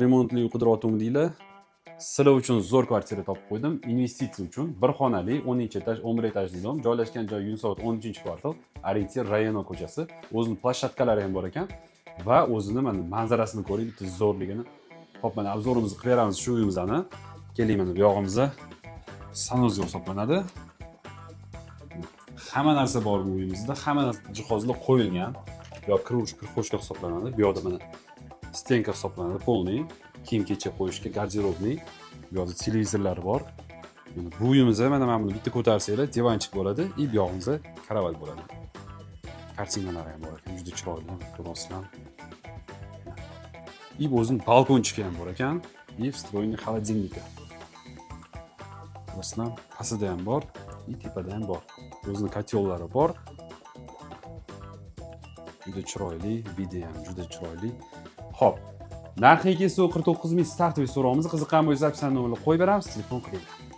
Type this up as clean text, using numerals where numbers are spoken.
Remontli uy qidiryotgandinglar, sizlar uchun zo'r kvartira topib qo'ydim. Investitsiya uchun bir xonali, 10 etaj, 11 etajli dom. Joylashgan joyi Yunusobod 13-kvartal, Orientir Rayeno ko'chasi. O'zini площадка lari ham bor ekan va o'zini mana manzarasini ko'ring, bitta zo'rligini. Hop, mana обзор imizni qilib beramiz shu uyimizni. Keling, mana bu yog'imizda санузел hisoblanadi. Hamma narsa bor bu uyimizda, hamma narsa, jihozlar qo'yilgan. Bu yoq kiruvchi прихожка hisoblanadi. Bu yoqda mana стенка hisoblanadi, полный kiyim kechak qo'yishga, гардеробный. Bu yoqda televizorlar bor. Mana bu uyimizda mana buni bitta ko'tarsanglar, диванчик bo'ladi и bu yog'imizda karavат bo'ladi. Kartinalar ham bor ekan, juda chiroyli, ko'ryapsizlar. И o'zini балкончик i ham bor ekan и встроенный холодильники. Ko'rasizlar, pastida ham bor и tepada ham bor. O'zini котел lari bor. Juda chiroyli, вид i ham juda chiroyli. Ho'p, narxi 249 000 стартовый so'rovimiz. Qiziqqan bo'lsa, описание nomerni qo'yib beramiz, telefon qilinglar.